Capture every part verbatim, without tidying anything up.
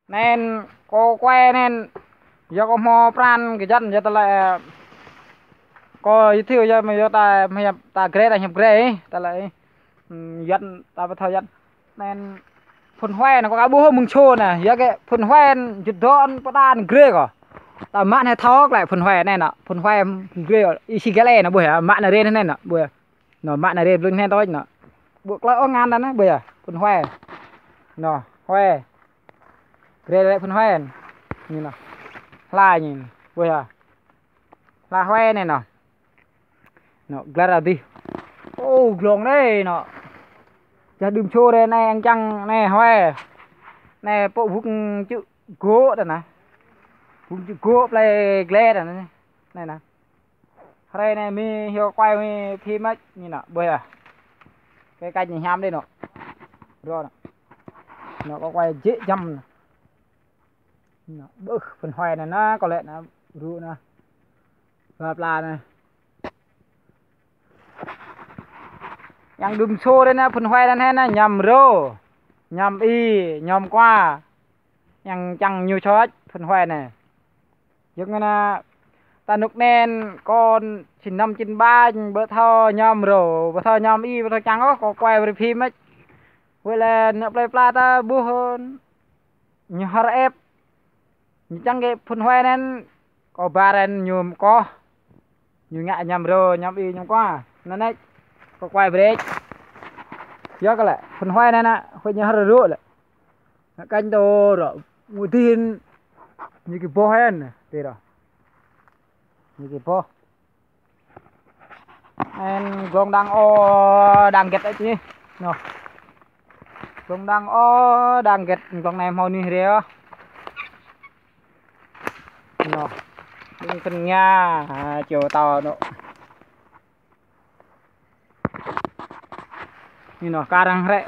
Anŭn kâo kuai anŭn, yua kâo hmâo pran kơ jăn, yua tơlơi kâo giới thiệu yua, yua ta, ta grê, ta hiăp grê, tơlơi, ừm, jăn, ta ƀu thâo jăn. Anŭn phun huai anŭn kâo aka ƀuh mơ̆ng čô anŭn, yua kơ phun huai anŭn jŭt dŏ anŭn pơđan grê kâo. Ta mă anai thâo klă phun huai anŭn anŭn, phun huai phun grê, ih či găl anŭn ƀuh yơh, mă anai rê anŭn anŭn ƀuh yơh. Anŭn mă anai rê blung anai tơl anŭn. Ƀu klơi ôh ngăn anŭn ƀuh yơh, phun huai. Anŭn, huai. Grê lĕ phun huai. Anŭn anŭn. Hla anŭn ƀuh yơh. Hla huai anŭn anŭn. Anŭn, glar adih. Ô, glông anai anŭn. Jah đưm čô anai, anai ang čang anai huai. Anai pô bŭk čư̆ gŏ ta anŭn. Bŭk čư̆ gŏ plei glĕ ta anŭn. Anai anŭn. Hrơi anai mĭn hyu kuai mĭn phi mă anŭn anŭn. Ƀuh yơh. Kơ kăč anai hiam đơi anŭn. Rô anŭn. Anŭn kâo kuai jĕ jăm anŭn. Anŭn, ƀuh, phun huai anŭn anŭn, kâo lĕ anŭn, rŭ anŭn. Ba pla anŭn. Yang đưm čô anŭn anŭn, phun huai anŭn anŭn, ñăm rô, ñăm i, ñăm kua. Yang čang ñu čoč, phun huai anŭn. Yua anŭn, ta nŭk anŭn, kâo čin năm čin ba, ƀu thâo ñăm rô, ƀu thâo ñăm i, ƀu thâo čang ôh, kâo kuai brơi phi mă. Wơ̆t lĕ anŭn plei pla ta ƀuh ñu hơr ĕp. Ñu čang kơ phun huai anŭn, kâo ƀar anŭn ñu mơkoh. Ñu ngă ñăm rô, ñăm i, ñăm kua. Anŭn anŭn, kâo kuai brơi. Yua kơ lĕ, phun huai anŭn anŭn, huai ñu hơr rô lĕ. Anŭn kăn tô rô, mŭt dih anŭn, ñu kơ boh anŭn, tui rô. Ñu kơ boh. Anŭn glông đang ôh, đang gĕt ăt anai. Anŭn. Glông đang ôh, đang gĕt, glông anai hmâo anih rê ôh. Anŭn. Đing phun nga, ha, čô tâo anŭn. Anŭn, kar hăng hrĕ.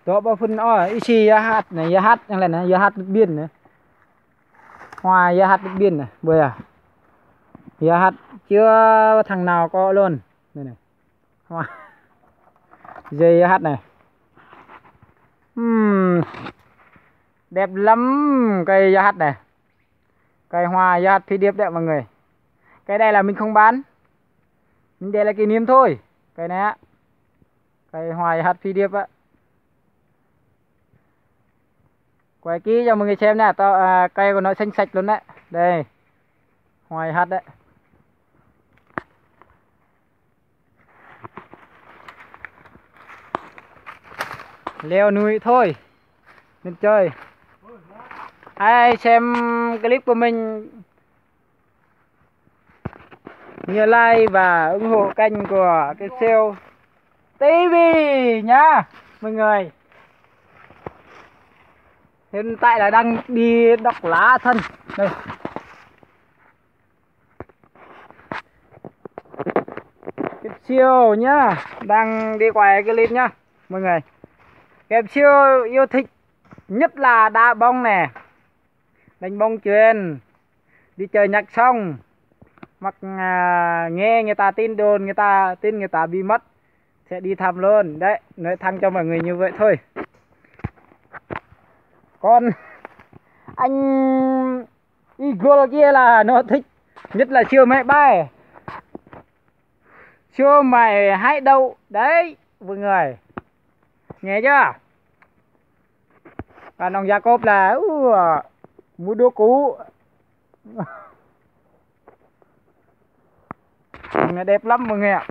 Dŏ ƀơi phun ôh, ih či yơh hăt anai, yơh hăt yang lĕ anai, yơh hăt Điện Biên anai. Hoa yơh hăt Điện Biên anai, ƀuh yơh. Yơh hăt, čư̆ thăng nao kơ lŏn. Anai anai. Hoa. Dơi yơh hăt anai. Ừm. Đẹp lắm cây yơh hăt anai. Cây hoa yơh hăt phi điệp đấy mọi người. Cái đây là mình không bán. Mình để là kỷ niệm thôi. Cây này á. Cây hoa yơh hăt phi điệp á. Quay kỹ cho mọi người xem nha. Tao, à, cây của nó xanh sạch luôn đấy. Đây. Hoa yơh hăt đấy. Leo núi thôi. Mệt trời. Ai xem clip của mình, nhớ like và ủng hộ kênh của Kiệt Siêu ti vi nhá mọi người. Hiện tại là đang đi đọc lá thân. Đây. Kiệt Siêu nhá, đang đi quay clip nhá mọi người. Kiệt Siêu yêu thích nhất là đá bóng nè, đánh bóng chuyền, đi chơi nhặt song, hoặc, à, nghe người ta tin đồn, người ta tin người ta bị mất, sẽ đi thăm luôn. Đấy, nói thẳng cho mọi người như vậy thôi. Còn anh Igor kia là nó thích nhất là siêu máy bay, siêu máy hái đậu đấy mọi người. Nghe chưa? Còn ông Jacob là, uh, mua đồ cũ. Nghe đẹp lắm mọi người ạ.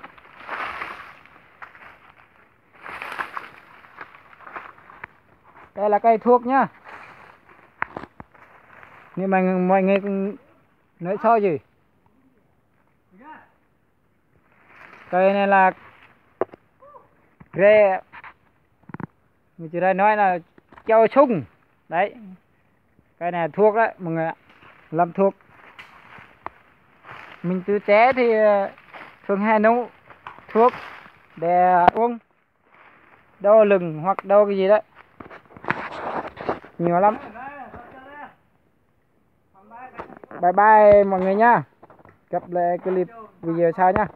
Đây là cây thuốc nhá. Nhưng mà mọi người cũng nói sao gì? Cây này là rễ, người Jrai nói là châu sung. Đấy. Cái này thuốc đấy, mọi người ạ. Làm thuốc. Mình tuổi trẻ thì, ờ, thường hay nấu thuốc để uống. Đau lưng hoặc đau cái gì đấy. Nhiều lắm. Bye bye mọi người nha. Gặp lại clip video sau nha.